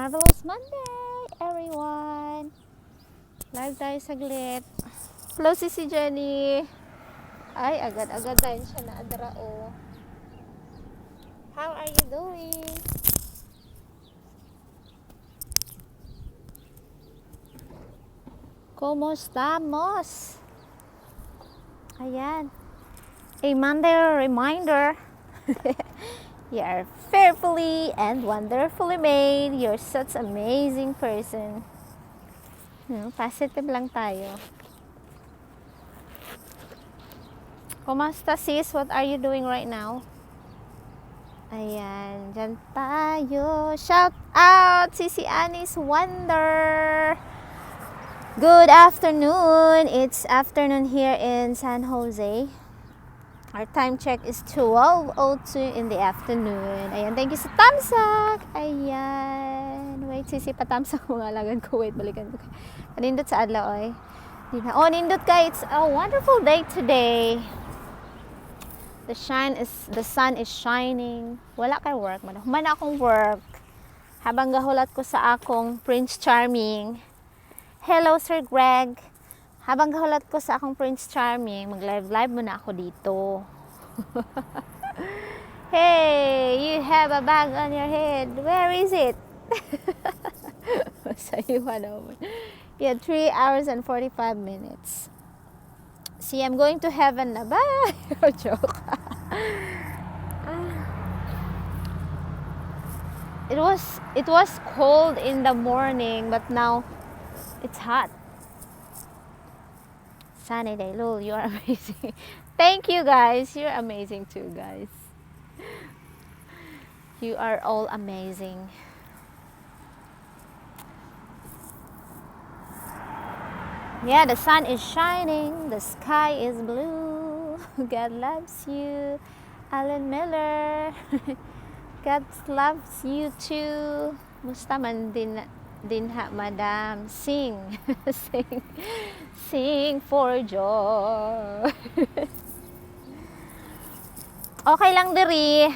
Marvelous Monday, everyone! Live tayo saglit. Hello, si Jenny. Ay, agad-agad tayo siya na adra, oh. How are you doing? ¿Cómo estamos? Ayan. A Monday reminder. You are fearfully and wonderfully made. You're such amazing person. Positive lang tayo. Kumusta, sis? What are you doing right now? Ayan, dyan tayo. Shout out, Sisi Anis Wonder. Good afternoon. It's afternoon here in San Jose. Our time check is 12:02 in the afternoon. Ayan, thank you sa tamsak. Ayan. Wait, sisi, patamsak mo nga lagan ko. Wait, balikan ko. Kanindot sa adlaw, oy. Di na. Oh, nindot ka. It's a wonderful day today. The sun is shining. Wala kay work man. Human akong work. Habang gahulat ko sa akong Prince Charming. Hello, Sir Greg. Habang gahulat ko sa akong Prince Charming, mag-live live muna ako dito. Hey, you have a bag on your head. Where is it? Sayuhan naman. Yeah, 3 hours and 45 minutes. See, I'm going to heaven na. Bye! Joke. Ah. It was cold in the morning, but now it's hot. Sunny day. Lul, you are amazing. Thank you, guys. You're amazing too, guys. You are all amazing. Yeah, the sun is shining. The sky is blue. God loves you. Alan Miller. God loves you too. Musta man din din ha, madam. Sing. Sing. Sing for joy. Okay lang diri.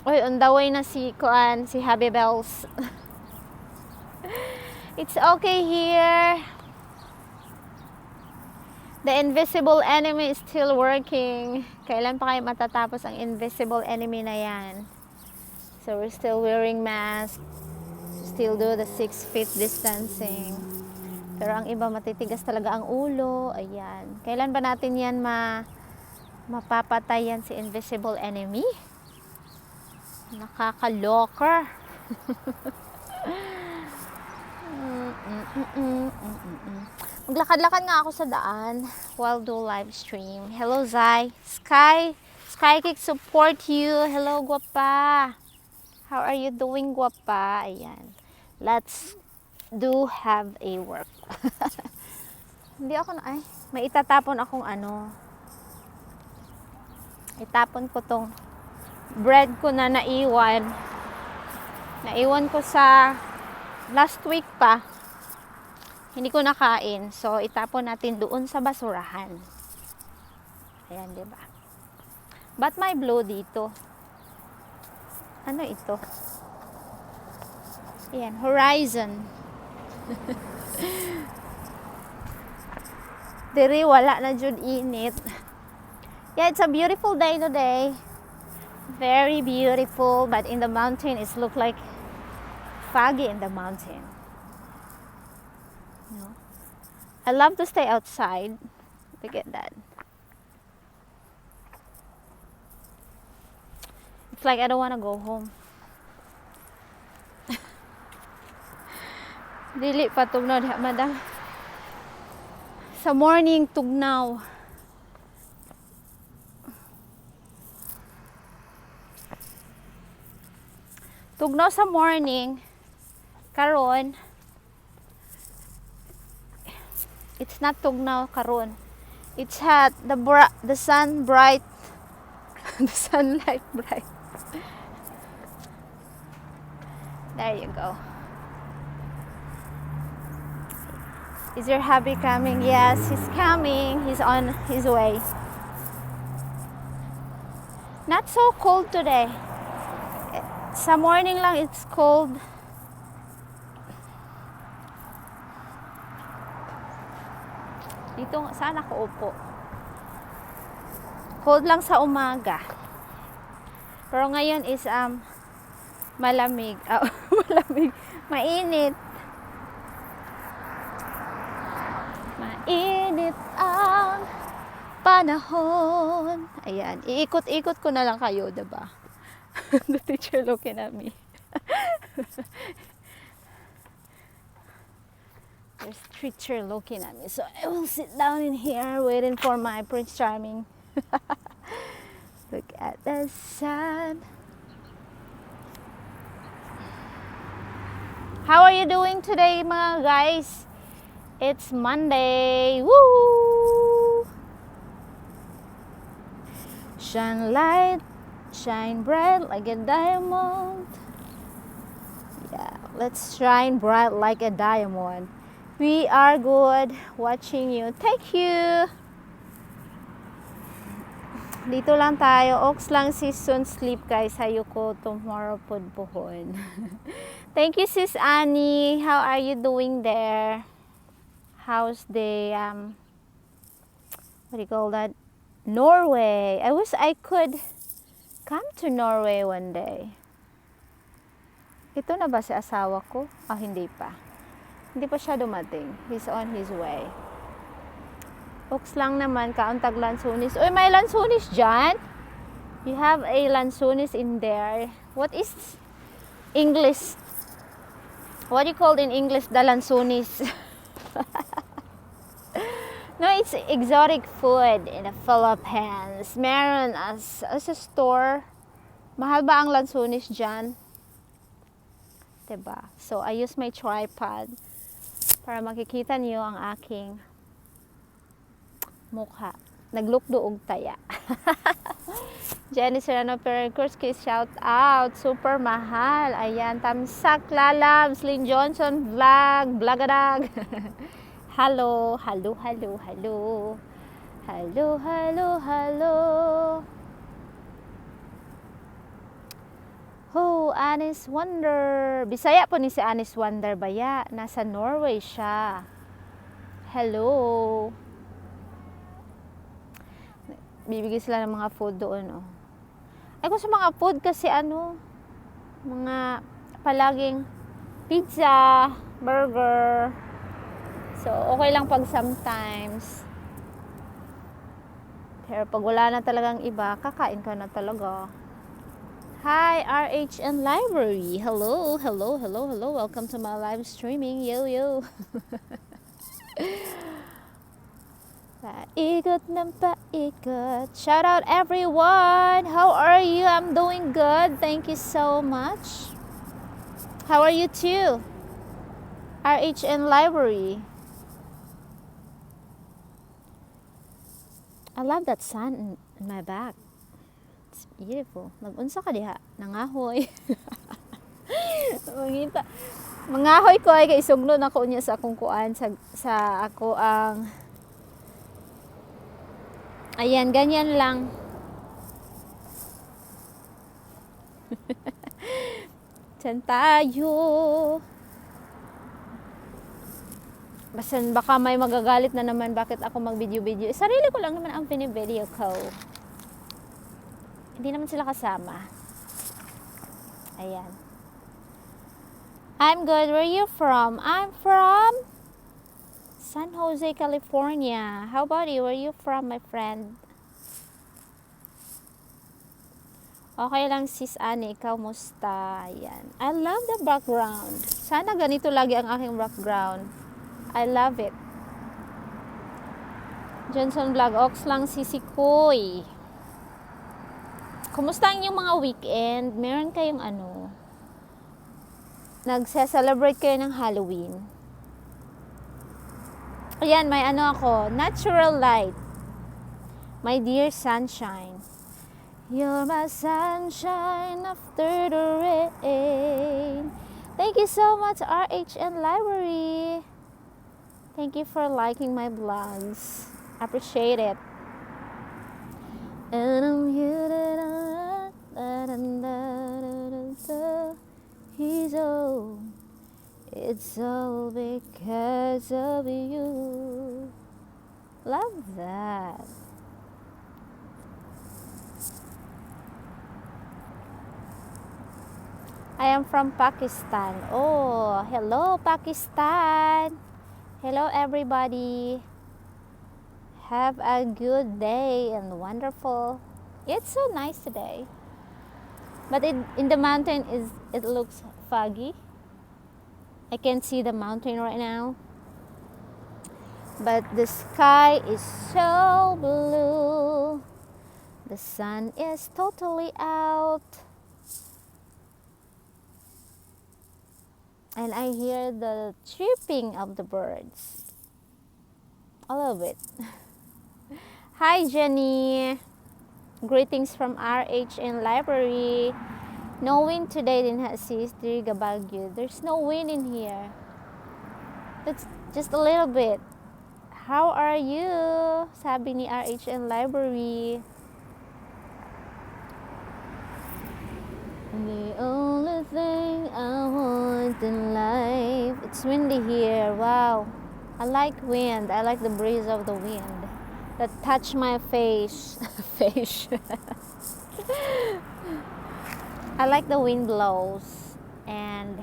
Uy, on the way na si Kuan, si Happy Bells. It's okay here. The invisible enemy is still working. Kailan pa kayo matatapos ang invisible enemy na yan? So we're still wearing masks. Still do the 6 feet distancing. Pero ang iba, matitigas talaga ang ulo. Ayan. Kailan ba natin yan mapapatay yan si invisible enemy? Nakakaloker. Maglakad-lakad nga ako sa daan while do live stream. Hello, Zai. Sky. Skykick support you. Hello, guwapa. How are you doing, guwapa? Ayan. Let's do have a work. Hindi ako na, ay, may itatapon akong ano. Itapon ko tong bread ko na naiwan. Naiwan ko sa last week pa. Hindi ko nakain. So, itapon natin doon sa basurahan. Ayan, di ba? Ba't may blue dito? Ano ito? Ayan, horizon. Diri, wala na jud init. Yeah, it's a beautiful day today. Very beautiful, but in the mountain, it look like foggy in the mountain. No? I love to stay outside. Look at that. It's like I don't want to go home. Dili pa tugnaw diha, madam. Sa morning tugnaw. Tugnaw sa morning. Karon it's not tugnaw karon. It's hot. The sun bright. The sunlight bright. There you go. Is your hubby coming? Yes, he's coming. He's on his way. Not so cold today. Sa morning lang it's cold. Dito, saan ako upo? Cold lang sa umaga. Pero ngayon is malamig. Ah, malamig. Mainit. Mainit ang panahon. Ayan, iikot-ikot ko na lang kayo, 'di ba? The teacher looking at me. There's teacher looking at me. So I will sit down in here waiting for my Prince Charming. Look at the sun. How are you doing today, mga guys? It's Monday. Woo! Shine light, shine bright like a diamond. Yeah, let's shine bright like a diamond. We are good watching you. Thank you. Dito lang tayo. Oks lang, sis, soon sleep guys. Sayo ko tomorrow pod pohon. Thank you, Sis Annie. How are you doing there? How's the what do you call that? Norway. I wish I could come to Norway one day. Ito na ba si asawa ko? Ah, hindi pa. Hindi pa siya dumating. He's on his way. Oks lang naman, kaon tag lansunis. Uy, may lansunis dyan? You have a lansunis in there. What is English? What do you call in English the lansunis? No, it's exotic food in the Philippines. Meron as a store. Mahal ba ang lansunis dyan? Diba? So, I use my tripod para makikita niyo ang aking mukha. Naglukdo og taya. Jenny Serrano Perkurski, shout out. Super mahal. Ayan, Tamsak Lalabs, Lynn Johnson Vlog, Vlogadag. Hello, hello, hello, hello. Hello, hello, hello. Oh, Anis Wonder. Bisaya po ni si Anis Wonder baya. Nasa Norway siya. Hello. Bibigay sila ng mga food doon, oh. Ay, kung sa mga food kasi ano, mga palaging pizza, burger. So, okay lang pag sometimes. Pero pag wala na talagang iba, kakain ka na talaga. Hi, RHN Library. Hello, hello, hello, hello. Welcome to my live streaming. Yo, yo. Paikot ng paikot. Shout out, everyone. How are you? I'm doing good. Thank you so much. How are you too? RHN Library. I love that sun in my back. It's beautiful. Mag-unsa ka diha? Nangahoy. Mangita. Mangahoy ko ay kay isugno na ko niya sa akong kuan sa ako ang. Ayan, ganyan lang. Diyan tayo. Basta baka may magagalit na naman bakit ako mag-video-video. Eh, sarili ko lang naman ang pinivideo ko. Hindi naman sila kasama. Ayan. I'm good. Where are you from? I'm from San Jose, California. How about you? Where are you from, my friend? Okay lang, Sis Annie. Ikaw, musta? Ayan. I love the background. Sana ganito lagi ang aking background. I love it. Johnson Vlog. Ox lang, Sisi Koy. Kumusta ang inyong mga weekend? Meron kayong ano? Nagse-celebrate kayo ng Halloween? Ayan, may ano ako. Natural light. My dear sunshine. You're my sunshine after the rain. Thank you so much, RHN Library. Thank you for liking my vlogs. Appreciate it. And I'm here. Da, da, da, da, da, da, da. He's all. It's all because of you. Love that. I am from Pakistan. Oh, hello, Pakistan. Hello, everybody. Have a good day and wonderful. It's so nice today. But in the mountain is it looks foggy. I can't see the mountain right now. But the sky is so blue. The sun is totally out. And I hear the chirping of the birds. I love it. Hi, Jenny. Greetings from RHN Library. No wind today din ha, sis. Diri Baguio. There's no wind in here. That's just a little bit. How are you? Sabi ni RHN Library. The only thing I want in life. It's windy here. Wow. I like wind. I like the breeze of the wind that touch my face. Face. I like the wind blows and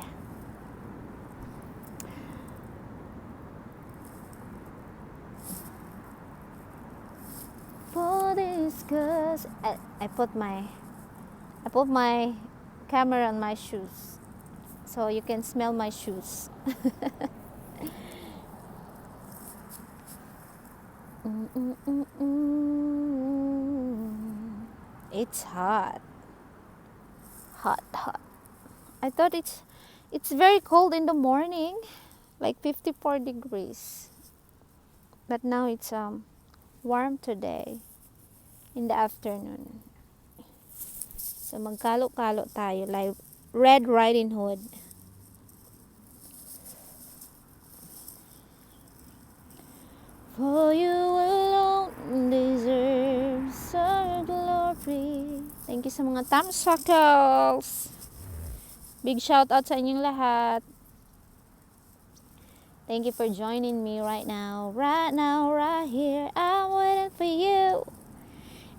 for this cause I put my camera on my shoes so you can smell my shoes. It's hot. Hot, hot. I thought it's very cold in the morning, like 54 degrees. But now it's warm today in the afternoon. So magkalo-kalo tayo like Red Riding Hood. For you alone deserve our glory. Thank you sa mga thumbsuckles. Big shout out sa inyong lahat. Thank you for joining me right now. Right now, right here. I'm waiting for you.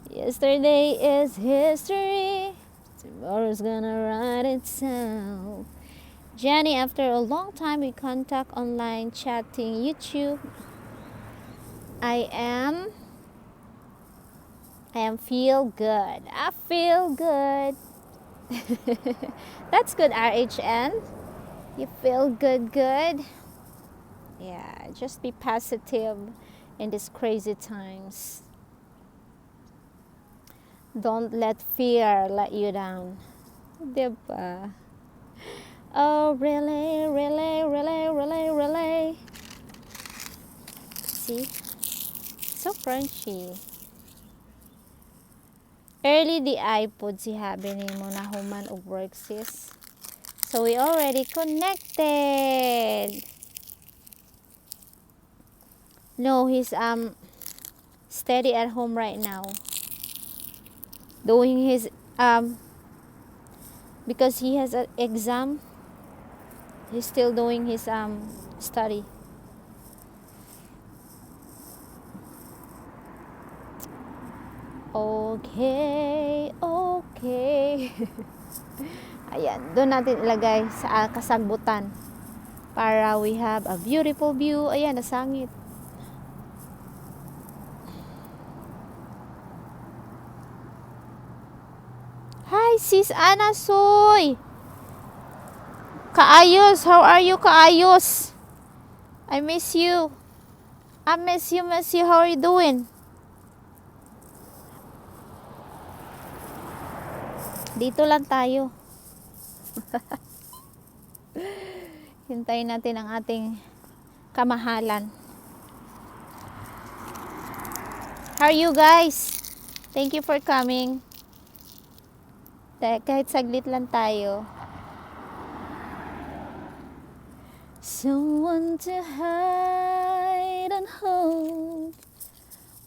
Yesterday is history. Tomorrow's gonna write itself. Jenny, after a long time we contact online chatting YouTube. I am feel good. I feel good. That's good, RHN. You feel good, good. Yeah, just be positive in these crazy times. Don't let fear let you down. Diba? Oh, really, really, really, really, really. See? So crunchy. Early diay pod si hubby nimo na human og work, sis. So we already connected. No, he's steady at home right now. Doing his because he has an exam. He's still doing his study. Okay. Ayan, doon natin ilagay sa kasagbutan para we have a beautiful view. Ayan, nasangit. Hi, Sis Ana Soy. Kaayos, how are you, Kaayos? I miss you. I miss you, miss you. How are you doing? Dito lang tayo. Hintayin natin ang ating kamahalan. How are you guys? Thank you for coming. Kahit saglit lang tayo. Someone to hide and hold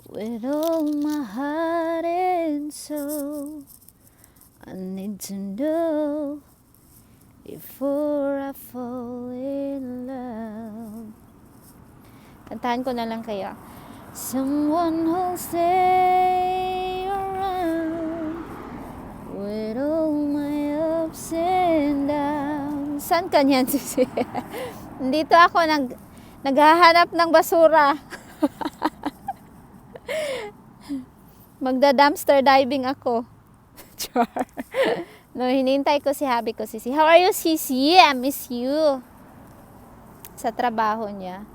with all my heart and soul. I need to know before I fall in love. Kantahan ko na lang kayo. Someone who'll stay around with all my ups and downs. Saan ka niyan, sisi? Dito ako naghahanap ng basura. Magda-dumpster diving ako. Char. No, hinintay ko si hubby ko, sisi. How are you, sisi? I miss you. Sa trabaho niya.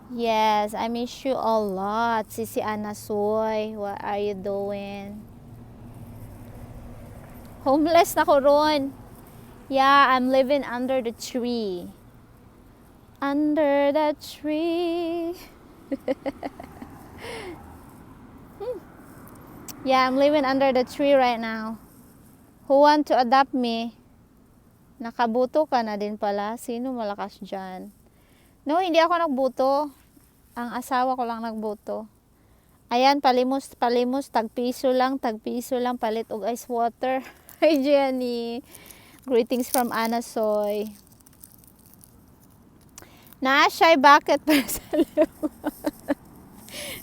Yes, I miss you a lot. Sisi Ana Soy, what are you doing? Homeless na ko ron. Yeah, I'm living under the tree. Under the tree. Yeah, I'm living under the tree right now. Who want to adopt me? Nakabuto ka na din pala. Sino malakas dyan? No, hindi ako nagbuto. Ang asawa ko lang nagbuto. Ayan, palimos, palimos, tagpiso lang, palit og ice water. Hi, Jenny. Greetings from Ana Soy. Naa siya'y bucket para sa limos.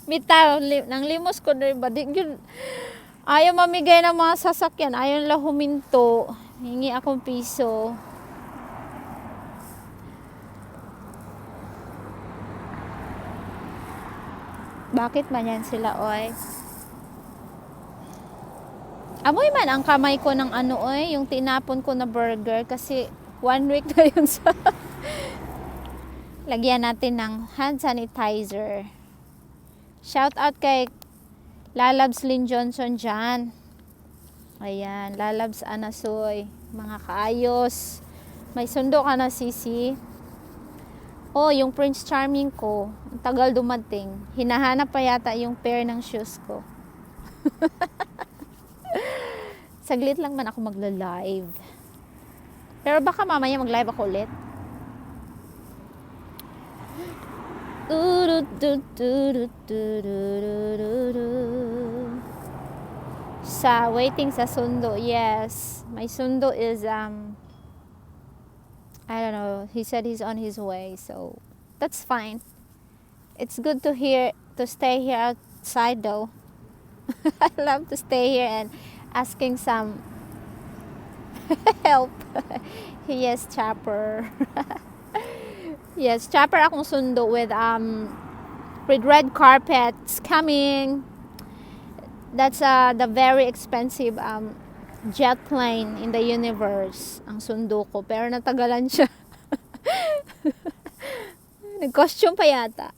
Bitaw, nang limos ko na ba? Di, yun, ayaw mamigay ng mga sasakyan. Ayaw nila huminto. Hingi akong piso. Bakit man yan sila, oy? Amoy man ang kamay ko ng ano, oy, yung tinapon ko na burger kasi one week na yun sa. Lagyan natin ng hand sanitizer. Shout out kay Lalabs Lynn Johnson dyan. Ayan, Lalabs Anasoy. Mga kaayos. May sundo ka na, sisi. Oh, yung Prince Charming ko, ang tagal dumating. Hinahanap pa yata yung pair ng shoes ko. Saglit lang man ako magla-live. Pero baka mamaya mag-live ako ulit. Du du du du du du du du. Sa waiting sa sundo, yes. My sundo is I don't know. He said he's on his way, so that's fine. It's good to stay here outside, though. I love to stay here and asking some help. Yes, Chopper. Yes, Chopper akong sundo with red carpets coming. That's the very expensive jet plane in the universe ang sundo ko. Pero natagalan siya. Nag-costume pa yata.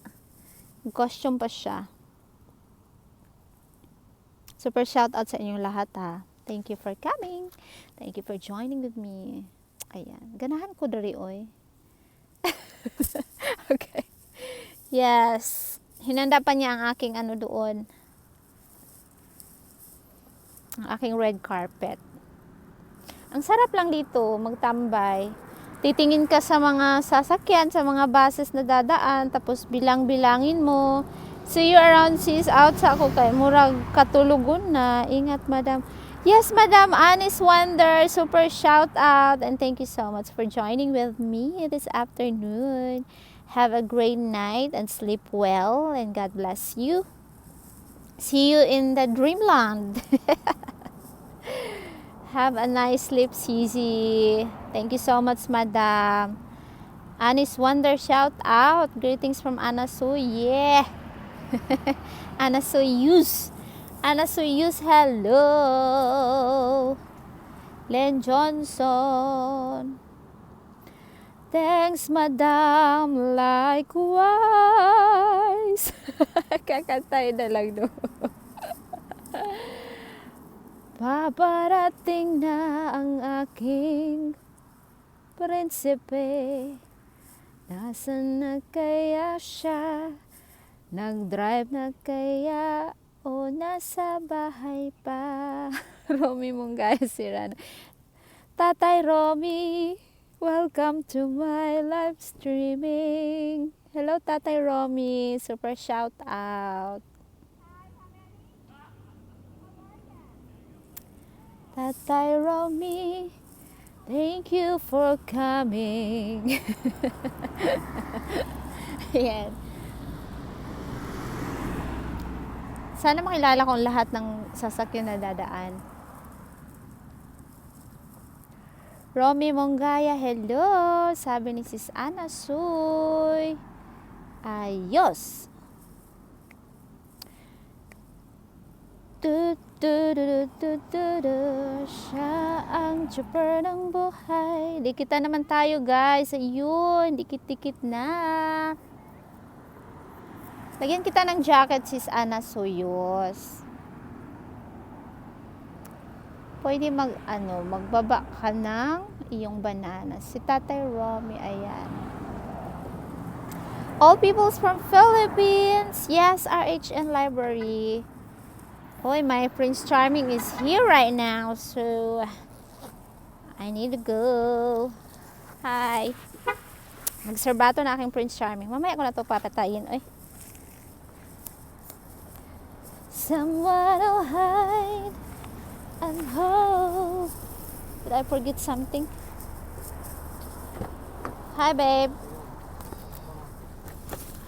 Nag-costume pa siya. Super shout out sa inyong lahat, ha. Thank you for coming. Thank you for joining with me. Ayan. Ganahan ko diri, oy. Okay. Yes. Hinanda pa niya ang aking ano doon. Ang aking red carpet. Ang sarap lang dito magtambay. Titingin ka sa mga sasakyan, sa mga buses na dadaan, tapos bilang-bilangin mo. See you around, sis. Out sa ako kay murag katulogon na. Ingat, madam. Yes, Madam Anis Wonder. Super shout out and thank you so much for joining with me this afternoon. Have a great night and sleep well, and God bless you. See you in the dreamland. Have a nice sleep, Sisi. Thank you so much, Madam. Anis Wonder, shout out. Greetings from Ana Sue. Yeah. Ana Suyus. Ana Suyus, hello. Len Johnson. Thanks, Madam. Likewise. Kakantay na lang, no? Paparating na ang aking prinsipe. Nasaan na kaya siya? Nag-drive na kaya o nasa bahay pa? Romy Mongaya Sirano. Tatay Romy, welcome to my live streaming. Hello, Tatay Romy. Super shout out. Tatay Romy, thank you for coming. Ayan. Sana makilala ko ang lahat ng sasakyan na dadaan. Romy Mongaya, hello! Sabi ni Sis Ana Suy. Ayos! Tu, tu, tu, tu, tu, tu. Siya ang chopper ng buhay. Dikitan naman tayo, guys. Ayun, dikit-dikit na. Lagyan kita ng jacket, Sis Ana Suyos. Pwede mag, ano, magbaba ka ng iyong banana. Si Tatay Romy, ayan. All peoples from Philippines. Yes, RHN Library. Hoy, my Prince Charming is here right now, so I need to go. Hi. Nagserbato na aking Prince Charming. Mamaya ko na to papatayin. Oy. Someone to hide and hope. Did I forget something? Hi, babe.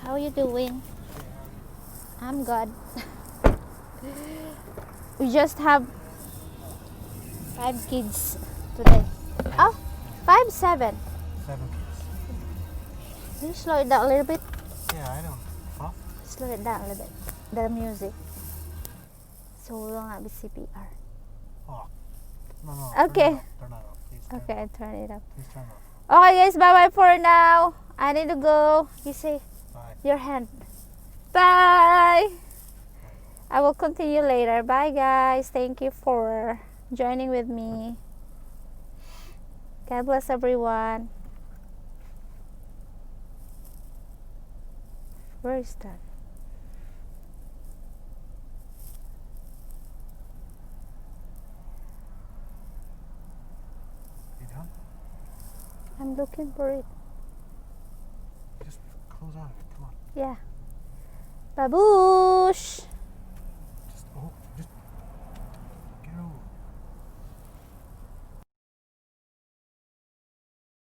How are you doing? I'm good. We just have five kids today. Oh, five, seven. Seven kids. Can you slow it down a little bit? Yeah, I know. Huh? Slow it down a little bit. The music. So we will not be CPR. Oh. No. Okay. Turn it up. Turn it up. Please turn, Okay, I turn it up. Please turn it up. Okay, guys, bye bye for now. I need to go. You say Bye. Your hand. Bye. I will continue later. Bye, guys. Thank you for joining with me. God bless everyone. Where is that? You done? I'm looking for it. Just close out of it. Come on. Yeah. Babush!